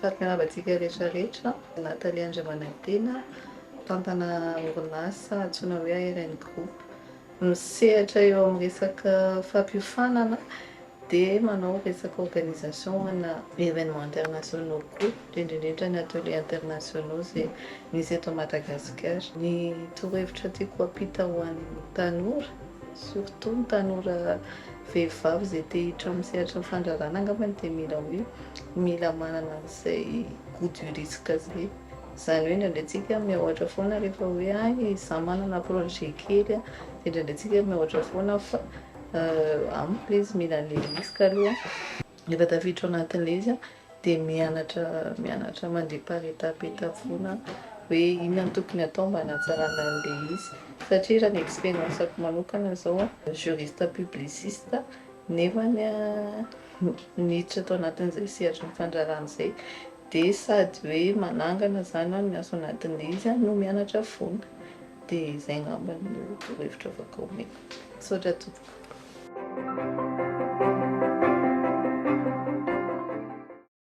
Faly miarahaba antsika rehetra rehetra. Nathalie Andriamanantena, mpitantana orinasa antsoina hoe ARN Group. Misehatra eo amin'ny resaka fampiofanana dia manao resaka organisation ana événements internationaux koa, indrindra indrindra ny ateliers internationaux izay misy eto Madagasikara. Ny torohevitra tiako hampita ho an'ny tanora, surtout ny tanora vehivavy izay te hiditra amin'ny sehatry ny fandraharahana angambany, dia mila hoe mila manana an'izay goût du risque izay. Izany hoe indraindray tsika miahotra foana rehefa hoe hay izaho manana projet kely a, dia indraindray tsika miahotra foana, fa amiko ilay izy mila an'ilay risque aloha. Rehefa tafiditra ao anatin'ilay izy a, dia mianatra mianatra mandeha par étape étape foana hoe inona no tokony atao mba hanatsarana an'ilay izy, satria raha ny expérience-ko manokana izao a, juriste publiciste, nefany a niditra tao anatin'izay sehatry ny fandraharahana izay, dia sady hoe manangana izany aho no miasa ao anatin'ilay izy no mianatra foana, dia izay angamba no torohevitra afaka omeko. Misaotra tompoko.